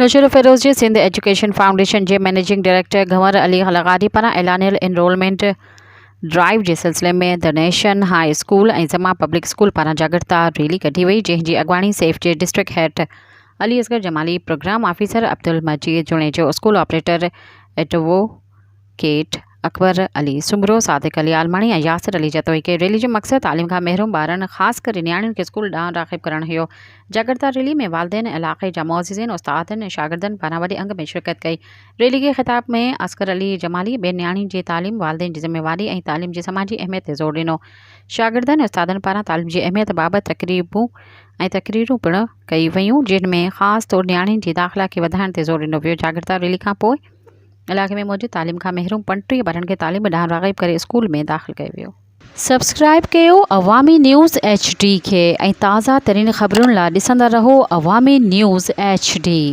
نوشهروفيروز جي Sindh education foundation جي managing director Ghanwar Ali لغاري پاران اعلانيل انرولمينٽ ڊرائيو جي سلسلي ۾ the nation high school ۽ Zaman public school پاران جاڳرتا ريلي ڪڍي وئي جنهن جي اڳواڻي سيف جي district head Ali Asghar Jamali, programme officer Abdul Majeed Junejo, school operator advocate Akbar Ali Soomro, Sadiq Ali Almani ۽ Yasir Ali Jatoi کي ريلي جو مقصد تعليم کان محروم ٻارن خاص ڪري نياڻين کي اسڪول ڏانهن راغب ڪرڻ هيو. جاڳرتا ريلي ۾ والدين، علائقي جا معززين، استادن ۽ شاگردن پاران وڏي انگ ۾ شرڪت ڪئي. ريلي کي خطاب ۾ اصغر علي جمالي ٻين نياڻين جي تعليم والدين جي ذميواري ۽ تعليم جي سماجي اهميت تي زور ڏنو. شاگردن ۽ استادن پاران تعليم جي اهميت بابت تقريبون ۽ تقريرون پڻ ڪئي ويون جن ۾ خاص طور نياڻين جي داخلا کي وڌائڻ تي زور ڏنو ويو. جاڳرتا ريلي کانپوء علائقي ۾ موجود تعليم کان محروم 35 ٻارن کي تعليم ڏانهن راغب ڪري اسڪول ۾ داخل ڪيو ويو. سبسڪرائب ڪيو عوامي نيوز ايڇ ڊي کي ۽ تازه ترين خبرن لا ڏسندا رهو عوامي نيوز ايڇ ڊي.